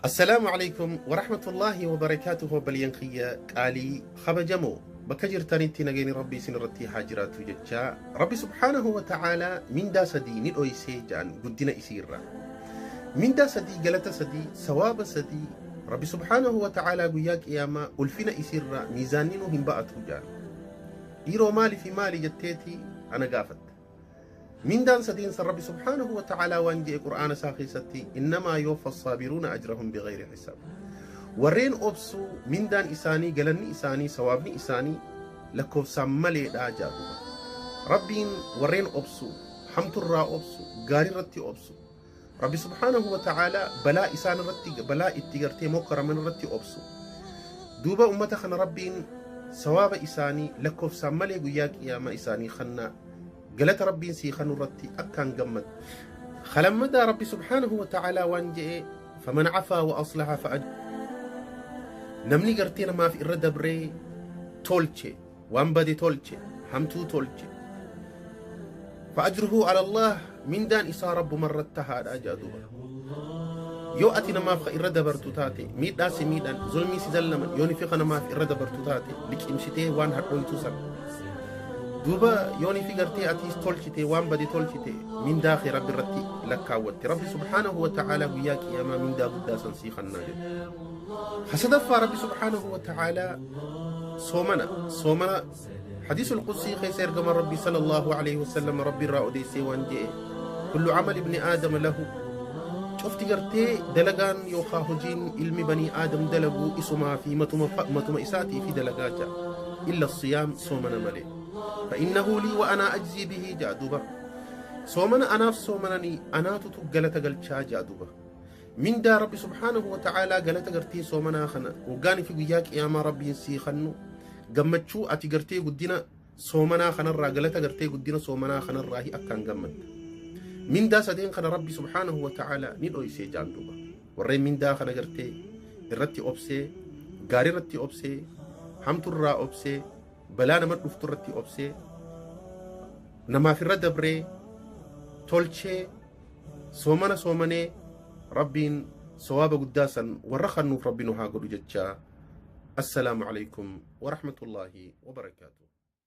Assalaamu alaikum warahmatullaahi wabarakaatuhu. Obboleeyyan kiyya qaalii kabajamoo, bakka jirtanitti nageenyi Rabbii isin irratti haa jiraatu jechaa, Rabbi subhaanahu wa ta'aalaa mindaa sadii ni dhoysee ja'an. Guddina isii irraa mindaa sadii, galata sadii, sawaaba sadii Rabbi subhaanahu wa ta'aalaa guyyaa qiyaamaa ulfina isii irraa miizaanninuu hin ba'atu ja'an. Dhiiroo, maali fi maali jetteeti ana gaafatta. Mindaan sadiin san, Rabbi subhaanahu wa ta'aalaa waan je'e Qur'aana isaa keessatti: "Innamaa yuwaffa saabiruuna ajrahum bighayri hisaab." Warreen obsuu mindaan isaanii, galanni isaanii, sawaabni isaanii lakkoofsaan maleedha jaa duuba. Rabbiin warreen obsu, hamturraa obsu, gaarirratti obsu, Rabbi subhaanahu wa ta'aalaa balaa isaan irratti, balaa itti gartee mokkaraman irratti obsu, duuba ummata kana Rabbiin sawaaba isaanii lakkoofsaan malee guyyaa qiyaamaa isaanii kannaa. Galata Rabbiin sii kanu irratti akkaan gammadu. Kalammadaa, Rabbi subhaanahu wa ta'aalaa waan je'e: "Faman cafaa wa aslaha fa." Namni gartee namaaf irra dabree tolche, waan bade tolche, hamtuu tolche, fa ajruhu ala Allah, mindaan isaa Rabbuma irratti tahaadha jedha duuba. Yoo ati namaaf ka irra dabartu taate, miidhaa si miidhan, zulmii si zallaman, yoo nifi ka namaaf irra dabartu taate, liqimsitee waan hadhoytu san, duuba yoo nifi gartee atiis tolchite, waan bade tolchite, mindaa kee Rabbi irratti lakkaawwatte, Rabbi subhaanahu wa ta'aalaa guyyaa qiyaamaa mindaa guddaa san sii kannaa jedhu. Hasadaffaa, Rabbi subhaanahu wa ta'aalaa soomana soomana, hadiisul qudsii keessa ergama Rabbi sallallahu alaihi wasallam Rabbi irraa odeessee waan je'e: "Kullu camali ibni aadama lahu." Cufti gartee dalagaan yookaa hojiin ilmi banii aadam dalagu isumaa fi matuma isaatii fi dalagaa ja'a. "Illa siyaam", soomana malee. "Fa innahu lii wa anaa ajzii bihi" ja'a duuba. Soomana anaaf soomananii anaatutu galata galchaa ja'a duuba. Mindaa Rabbi subhaanahu wa ta'aalaa, galata gartee soomanaa kana waggaanii fi guyyaa qiyaamaa Rabbiin sii kannu, gammachuu ati gartee guddina soomanaa kanarraa, galata gartee guddina soomanaa kanarraa akkaan gammadda. Mindaa sadeen kana Rabbi subhaanahu wa ta'aalaa ni dhoysee jaan duuba. Warreen mindaa kana gartee irratti obsee, gaarii irratti obsee, hamturraa obsee, balaa nama dhuftu irratti obsee, namaaf irra dabree tolchee, soomana soomanee, Rabbiin sawaaba guddaa san warra kannuuf Rabbi nu haa godhu jechaa, assalaamu alaikum warahmatullaahi wabarakaatuh.